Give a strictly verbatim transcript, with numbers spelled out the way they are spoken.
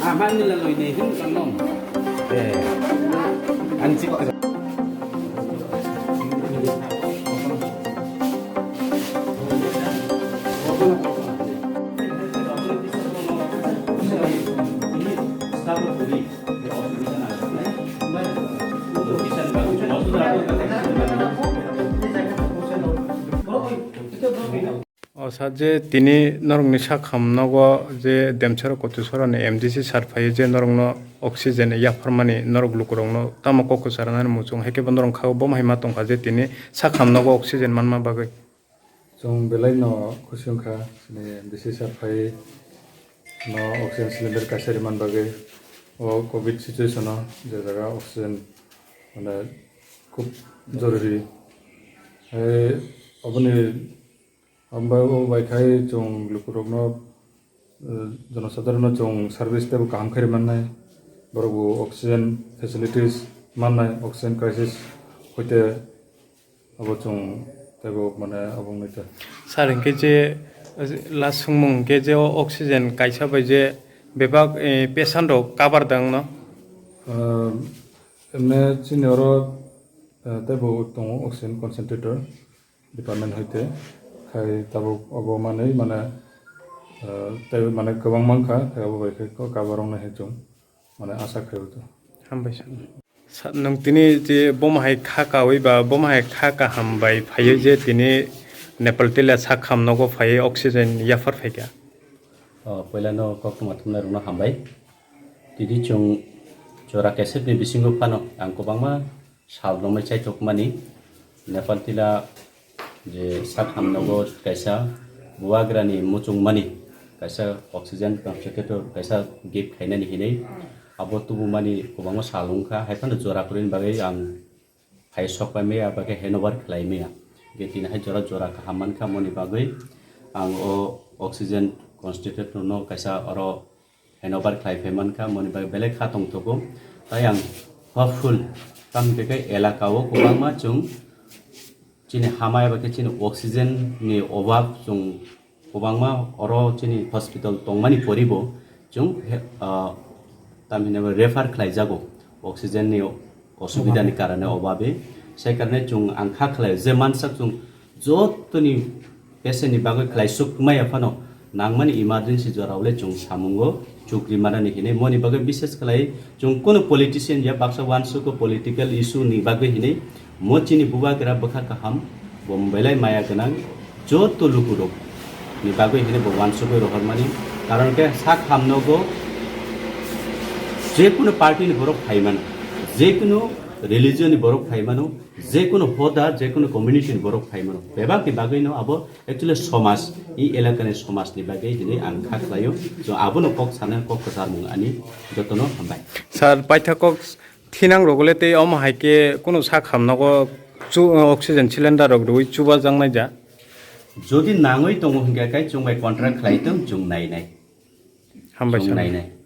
Amang nila loinai hin kanong. Eh, anjik. O sa je tini norokni sak ham nogo je Demcherra Kotisorani M D C sir phaiwi je norokno oxygen yapharmani norok lukurokno tamo kok kwcharo nani muchung, hai khe bo norok kha o bo hai ma tongkha je tini sak ham nogo oxygen manma bagwi. Chwng belai no khusi wngkha chini M D C sir phai no oxygen cylinder kaisa rimani bagwi o covid situation o je jaga oxygen mane khub jorori. Hai oboni Hambai o bai khai chwng lukurokno, eh, jonosadharono chwng service teibo kaham khe rwmannai. Borok bo oxygen facilities mannai, oxygen crisis hoite abo chwng teibo mane abo wngwi tong. Sir, hinkhe je, eh, last swngmung hinkhe je o oxygen kaisa bai je bebak, eh, patient rok cover da wngno? Eh, emne chini oro, eh, teibo tongo oxygen concentrator. Department hoite khai tabuk obo manwi mane, ah, tei mane kwbang mankha, khai obo bai khe ko kabarokno hai chwng mane asha khai o. Hambai sir. Sa-, nwng tini je bomo hai kha kaui ba bomo hai kha kaham bai phaiwi je tini Nepal tila sak ham nogo phaiwi oxygen yaphar phaikha. O, puila no koktwma thumnai rokno hambai. Tini chwng jora kesepni bisingo phano ang kwbangma sal romwi chaitok mani. Nepal tila je sak hamnogo kaisa bubagrani muchung mani kaisa oxygen concentrator kaisa gift khainani hinwi abo tubumani kwbangma sal wngkha. Haiphano jora kwrwini bagwi ang phai sok pai maya, abo khe handover khlai maya. Hingkhe tini hai jora, jora kaham mankha, moni bagwi ang o oxygen concentrator no kaisa oro handover khlai phai mankha, moni bagwi belai kha tongthogo. Tai ang hopeful, tamni khe elaka o kwbangma chwng chini hamya, abo khe chini oxygen ni obab chwng kwbangma oro chini hospital tongmani poribo chwng he, ah, tamhinai refer khlaijago oxygen ni osubida ni karane obabe. Sai karne chwng ang kha khlai je mansak chwng jotoni patient ni bagwi khlai suk maya phano nangmani emergency jora ule chwng samungo chukri manani hinwi moni bagwi bises khlai chwng kono politician ya baksa wansuko political issue ni bagwi hinwi mo chini bubagra bwkha kaham bo belai maya gwnang. Joto lukurok ni bagwi hino bo wansugwi rohormani, karon khe sak hamnogo jekunu party ni borok phaimano, jekunu religion ni borok phaimano, jekunu hoda, jekunu community ni borok phaimano, bebak ni bagwi no abo actually somaj, i elaka ni somaj ni bagwi hinwi ang kha khlaio. So abono kok sana, kok kwcharmung ani jotono hambai. Sir, paitha kok thinang rogole tei omo hai khe kunu sak hamnogo chu-, oxygen cylinder rok rwui chubajaknai ja. Jodi nangwi tongo hingkhe kai chwng bai contract khlai tong, chwng nainai. Hambai Chwng sir. Nainai.